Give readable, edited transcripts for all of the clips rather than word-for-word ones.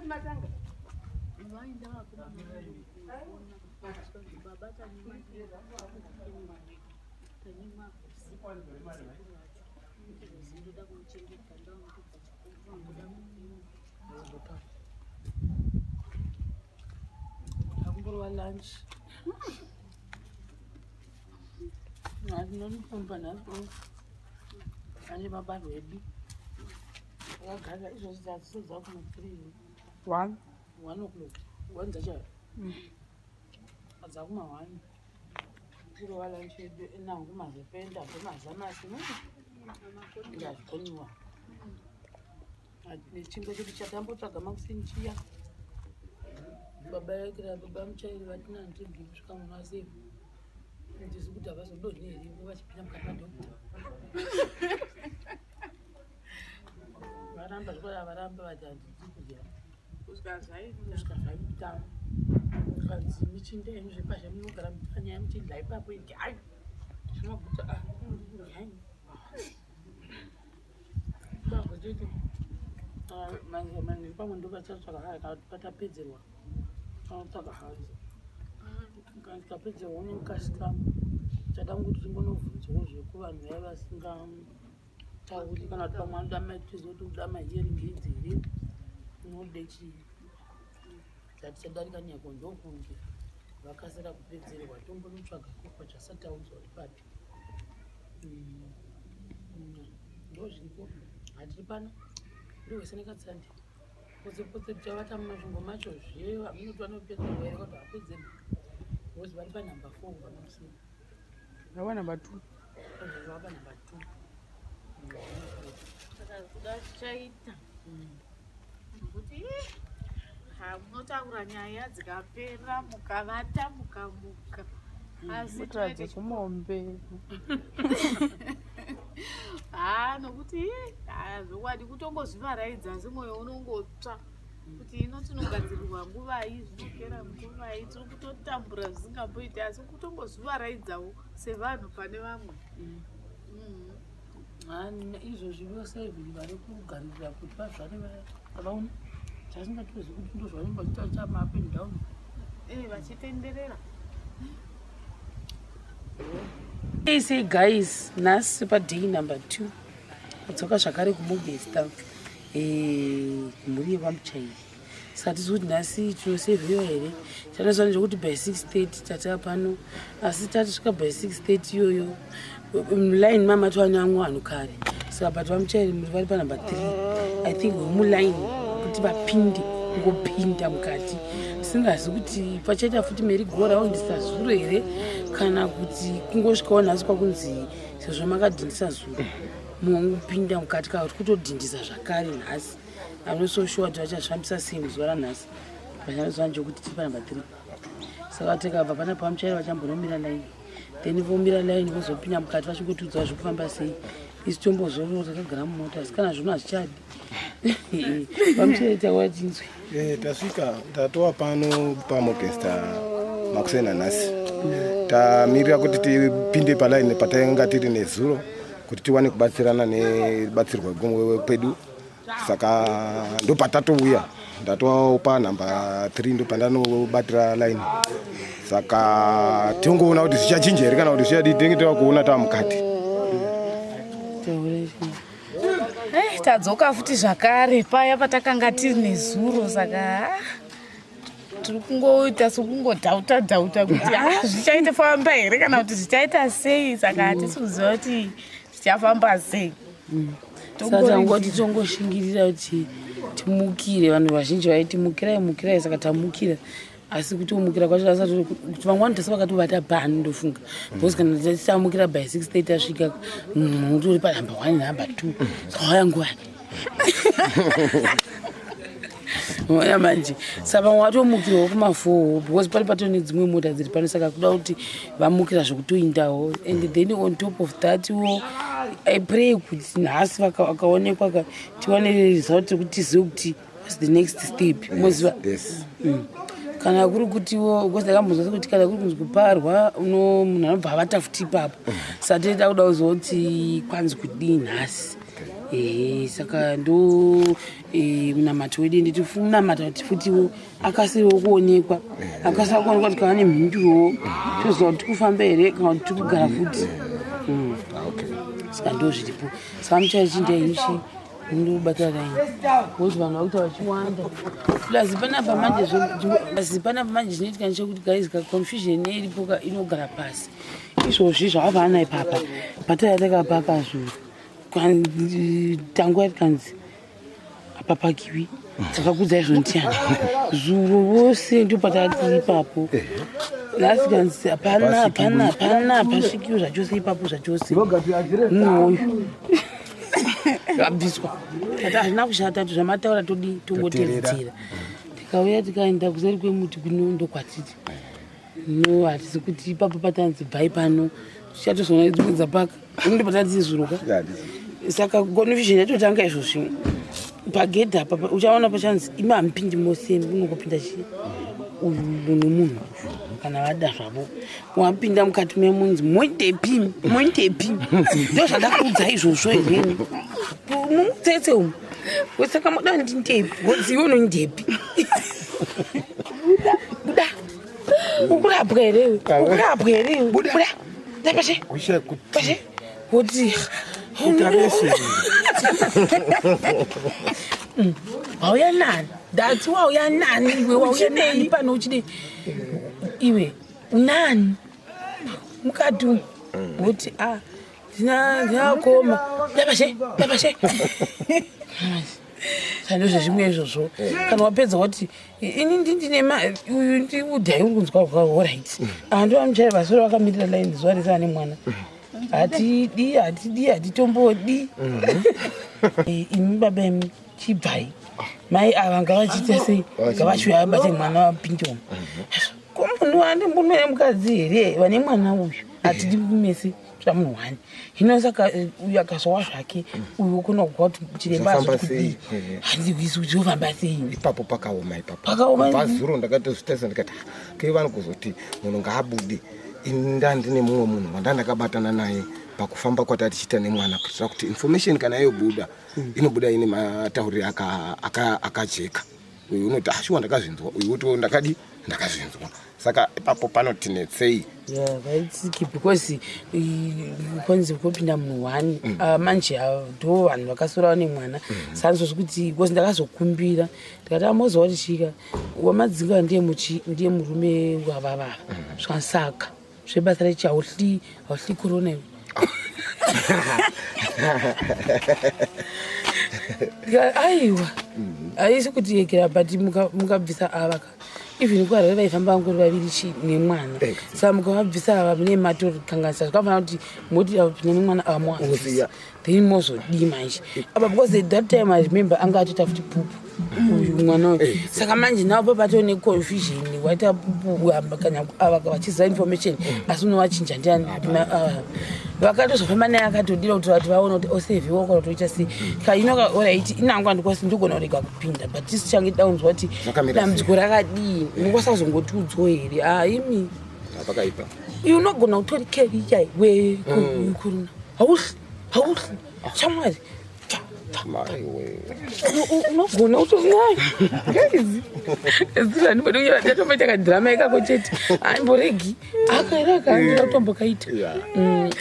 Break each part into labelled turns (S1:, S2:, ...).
S1: Musati matanga.
S2: Vaenda vakomana baba tanyima tanyima sekuru vacho izvozvi ndoda kumuchengeta ndaunopedza chikoro ndoda kudini.
S1: Takumborova lunch. Ndinonifumba nhasi ane mabarwe edu. Akagara izvozvi dzadziso kuma 3.
S3: 1.
S1: 1 o'clock. 1 dzacho. Dzakuma 1. Kurova lunch yedu nangu mazependa mazamasi. Ndazvikoniwa. Nechingwa chedu chatambotsvaga makuseni chiya. Baba yakira baba muchairi vatina ndibvi kusvika munhu asei. Ndisi kuti havazodonhi here vachipinda mukati madhokta. Varamba zvikora varamba vati handidi kudya.
S3: Kusvika zvaita.
S1: Kusvika zvaita. Kanzi michinda yenyu zvepazhe munogara muchanyaya muchidya ipapo idyai. Zvinoguta ah idyai. Bagotiti manje manje pamwe ndopachatsvaka hai kana kuti patapedzerwa. Panotsvaka hanzi. Kana tikapedzerwa unokasika chada kuti timbonobvunzawo zvekuvanhu vaya vasingatauri kana kuti pamwe anoda matizo kuti uda mahearing aids here unode chii. Tatichadarika nyako ndokunge vakasira kupedzerwa tombonotsvaga ikoko chasataudzwa kuti papi. Ndozviripo hatiri pano ndowese nekatsandi potse potse tichavata mumasvingo macho zve hamunoti vanopedzerwa here kuti hapedzerwi because vari panumber 4 kubva makuseni.
S3: Vava number 2.
S1: Vava panumber 2.
S3: Saka kuda zvichaita. Nokuti ha munotaura nyaya dzikapera mukavata mukamuka. Asi
S4: Motadza kumombe.
S3: Ha nokuti ha zvokwadi kutongozvivaraidza asi mwoyo unongotsva. Kuti ino tinogadzirirwa nguvai zvinopera nguvai tiri kutotambura zvisingamboiti asi kutongozvivaraidzawo sevanhu pane vamwe.
S1: Izvozvi vose vari kugaririra kuti vazvare vaone chasingatozivi kuti ndozvavanenge vachiita chama up and down.
S3: Vachitenderera.
S1: Hey, say guys, nhasi paday number 2 kudzoka zvakare kuMogesta mhuri yekwaMuchairi. Saka tisi kuti nhasi tinosevhiwa here chataziva ndechekuti by 6:30 tataa pano asi tatisvika by 6:30 iyoyo muline mamatova neamwe vanhu kare. Saka but vaMuchairi vari panumber 3 I think vemuline kuti vapinde kungopinda mukati singazi kuti pachaita futi merry go round sazuro here kana kuti kungosvikawo nhasi kwakunzi sezvo makadhindisa zuro mungopinda mukati kana kuti kutodhindisa zvakare nhasi. I'm not so sure kuti vachazvifambisa sei muzuva ranhasi vachanoziva ndechekuti tiri panumber 3 saka tikabva pana pamuchairi vachambonomira line then vomira line vozopinda mukati vachingotiudzawo zvekufamba sei isu tombozorora takagara mumota asi kana zvino hazvichadi vamuchairi taura tinzwe.
S5: Tasvika tatova pano paMogesta makuseni anhasi tamirira kuti tipinde palaini patainga tiri nezuro kuti tiwane kubatsirana nebatsirwa kwedu. Saka ndopatatouya ndatopa namba 3 ndopandanobatira line. Saka tingoona kuti zvichachinja here kana kuti zvichadii tinenge tava kuona tava mukati.
S3: Tadzoka futi zvakare paya patakanga tiri nezuro saka tiri kungoita sekungodhauta dhauta kuti zvichaita famba here kana kuti zvichaita sei saka hatisi kuziva kuti zvichafamba sei.
S1: Saka tangoti tongoshingirira kuti timukire vanhu vazhinji vaiti mukirai mukirai saka tamukira asi kuti umukira kwacho asati kuti vamwe vanhu tese vakatobata bhani ndofunga because kana tamukira by 6:30 tasvika munhu utori panumber 1 number 2 saka waya nguvai ona manje saka vamwe vatomukirawo kuma4 because pane pato nedzimwe mota dziri pano saka kuda kuti vamukira zvekutoindawo and then on top of that wo I pray kuti nhasi vakaonekwa tiwane result rekuti tizive kuti what's the next step moziva.
S5: Yes.
S1: Kana kuri kutiwo because ndakambonzwa sekuti kana kuri kunzi kuparwa munhu anobva avata futi ipapo saka tinoita kuda kuziva kuti kwanzi kudii nhasi. Ehe, saka ndo munamato wedu, ende tifunamata kuti futiwo akasirewo kuonekwa, akasira kuonekwa tikava nemhindurowo, toziva kuti tikufamba here kana kuti tikugara futi.
S5: Ah, okay.
S1: Saka ndo zviripo. Saka muchaichindaichi ndobata raini because vanhu vakuita vachiwanda, plus panapa manje plus panapa manje zvinoitika ndechekuti guys, ka confusion iripo ka inogara pasi. Izvozvi zvavabva ana ipapa pataya takapaka zuro, tanguva tikanzi hapapakiwi. Takakudza izvo ndiani zuro vose ndo patatiri ipapo. Nhasi kanzi hapana, hapana, hapana, hapasvikiwi zvachose ipapo zvachose. Munhu uyu abviswa, tati hazvina kushata, ti zvamataura todi tongotevedzera. Tikauya tikaenda kuseri kwemuti kuno, ndokwatiti no, hatisi kuti ipapo patanzi bvai pano, tichatozoona dzimwe dzapaka ndo patanzi zuruka. Saka confusion yatotanga izvozvi pagedhi apa. Uchaona pachanzi imi hamupindi mose, munongopinda chi uyu nemunhu kana vada zvavo. Wapinda mukati memunzi, moindepi, moindepi? Ndo zvandakuudza izvozvo here mumutsetse umu? Saka moda ndindepi? Wodzi iwe unondepi? Buda, buda! Ukurapwa here iwe? Ukurapwa here iwe? Buda ndapashe.
S5: Ushaye kuti
S1: pashe woti
S5: utarese.
S1: Wauya nani? Ndati wauya nani iwe? Wauya nani pano? Uchidei iwe? Unani mukati umu? Woti a ndinakoma ndapashe, ndapashe. Sando zvezvimwe izvozvo. Kana wapedza wati ini ndindine uyu ndiudhai uri kunzwa alright. Andu amuchai vasoro vakamirira line zuva rese ane mwana. Hatidi, hatidi, hatitombodi. Imi baba, imi chibvai. Mai ava ngavachiita sei? Ngavachiuya vabate mwana vapinde umu. Ko munhu ane murume nemukadzi here vane mwana uyu? Hatidi mese zvamunhu wani. Hino saka uyu akazowa zvake, uyu ukona kugwa kuti chiremba
S5: Zvofamba
S1: azoti kudii?
S5: sei? Ehe.
S1: Handizwisi kuti zvofamba sei.
S5: Ipapo pakaoma ipapo.
S1: Pakaoma.
S5: Kubva zuro ndakatozvitarisa ndikati, "Ah, kei vanhu kuzoti munhu ngaabude?" Ini ndandine mumwe munhu wandandakabatana naye pakufamba kwata tichiita nemwana, kuitira kuti information kana yobuda inobuda ine matauriro akajeka. Uyu unoti, "Ah, shuwa ndakazvinzwa," uyu woti, "Ndakadi ndakazvinzwa." Saka ipapo panotinetsei.
S1: Yeah, vaitsiki because kwanzi kopinda munhu one. Ah, manje ndo vanhu vakasura vane mwana. Saka ndizvozvo kuti because ndakazokumbira ndikati amoziva kuti chika wamadzinga ndiye muchi ndiye murume wavavava zvasaka zvebasa rechi hauhli, hauhli corona iwe. Aiwa, haisi kuti yekera, but mukabvisa ava ka, even kuHarare vaifamba vangori vaviri chi nemwana. Saka mukavabvisa ava mune matokanganisa. Zvakafanira kuti moti apinda nemwana ava moabvisa, then mozodii manje apa? Because at that time I remember anga atoita futi pupu uyu mwana uyu. Saka manje navo papato neconfusion, waita pupu kana ava vachiziva information, asi unovachinja ndiani? Vakatozofamba naye akatodira kuti vati vaona kuti osevhiwa kana kutoita sei. Kainoka alright, inangu handikwanisi, ndigona kurega kupinda, but tisi change daunzwa kuti
S5: Zvakamira sei?
S1: Dambudziko rakadii, munokwanisa kuzongotiudzwo here? Ah, imi.
S5: Pakaipa.
S1: Iwe unogona kutori keriya iwe corona. Hauhli, hauhli shamwari.
S5: Maiwe.
S1: Unogona kutonayo eziranitomboita kadhirama ikako chete, aimboregi akaera kutombokaita.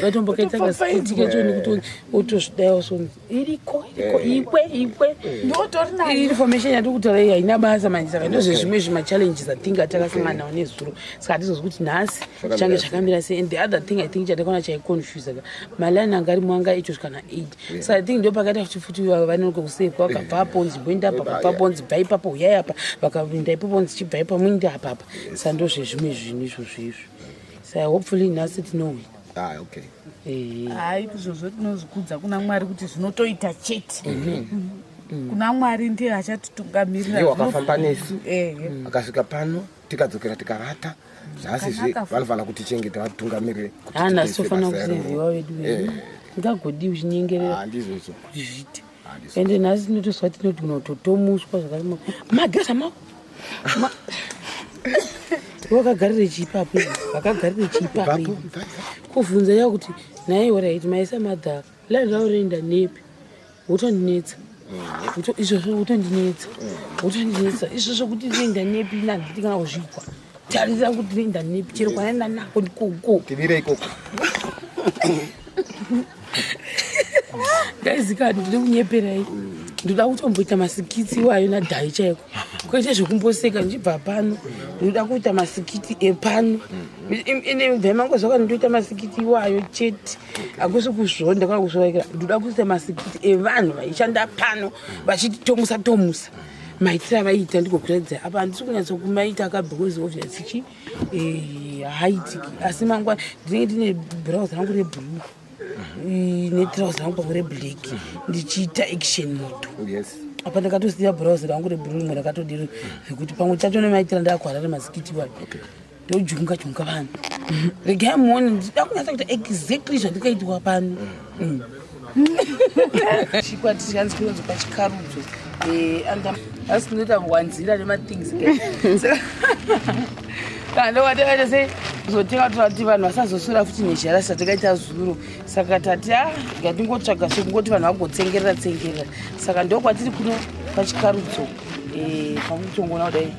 S1: Katombokaita kasikuti kechoni kuti utozvidayo so iriko, iriko ikwe ikwe.
S3: Ndotori nayo.
S1: Information yatiri kutaura iyi haina basa manje. Saka ndozvezvimwe zvimachallenges I think atakasangana nawo nezuro. Saka hatizozwi kuti nhasi zvichange zvakamira sei. And the other thing I think chatakaona chaiconfuse ka, malaini anga arimo anga aitosvika na8. So I think ndo pakaita kuti futi vanonoka kusevwa, vakabva apo nzi mboenda apa, vakabva apo nzi bva ipapo uyai apa, vakaenda ipapo nzi chibva ipa muinde apapa. Saka ndozvezvimwe zvinhu izvozvo izvo. Saka hopefully nhasi tinowina.
S5: Ah, okay.
S3: Hai, izvozvo tinozvikudza kuna Mwari kuti zvinotoita chete. Kuna Mwari ndiye achatitungamirira.
S5: Ndiye wakafamba nesu.
S3: Ehe.
S5: Akasvika pano, tikadzokera tikavata. Nhasizve
S3: Zvakanaka futi.
S5: vanofanira kutichengeta, vatitungamirire kuti
S1: Ha, nhasi
S5: tiite
S1: tofanira
S5: basa iroro.
S1: kusevhiwa vedu vedu. Ngagodii uchinyengerera
S5: Ah, ndizvozvo.
S1: kuti zviite.
S5: Ah, ndizvo.
S1: Ende nhasi tinotozwa tinoti unototomuswa zvakati mageza mako wakagarire chiipapo iwe, wakagarire chiipapo
S5: Ipapo,
S1: iwe.
S5: ipapo.
S1: Kuvhunza ya kuti nhai, alright, maisa madhaka line ravo roenda nepi? Wotondinetsa. Izvozvo wotondinetsa. Wotondinetsa. Izvozvo kuti ndinoenda nepi nanditi kana kuzvikwa. Tarira kuti ndinoenda nepi chero kwanaenda nako ndikoko.
S5: Timire ikoko.
S1: Ndaizika ndiri kunyeperai. Ndoda kutomboita masikitsi iwayo nadhai chaiko. Kwete zvekumboseka ndichibva pano. Ndoda kuita masikiti epano. Ine bvemangozvaka ndoita masikiti iwayo chete. Hakusi kuzvonda kana kuzvivaikira. Ndoda kuita masikiti evanhu vaishanda pano vachiti tomusa tomusa. Maitiro avaiita ndikokuratidza apa handisi kunyatsokumaita ka because obvious chi eh, haaitiki asi mangwana ndinenge ndine blouse rangu reblue netrouse rangu pamwe reblack ndichiita action moto.
S5: Yes.
S1: Apa ndakatosiya blouse rangu reblue rimwe rakatodiro zvekuti pamwe chacho nemaitira ndakuharare masikiti iwayo.
S5: Okay.
S1: Ndojunga junga vanhu. Regai muone ndida kunyatsa kuita exactly zvandikaitwa pano. Chikwati chanzi kunonzi pachikarudzo. And asi tinoita wanzira nemathings. Kana ndowatakaita sei kuzotenga kuti vanhu vasazoswera futi nezhara satakaita zuro. Saka tati a ngatingotsvaga sekungoti vanhu vagotsengerera tsengerera. Saka ndokwatiri kuno pachikarudzo. Pakutongoona kudai.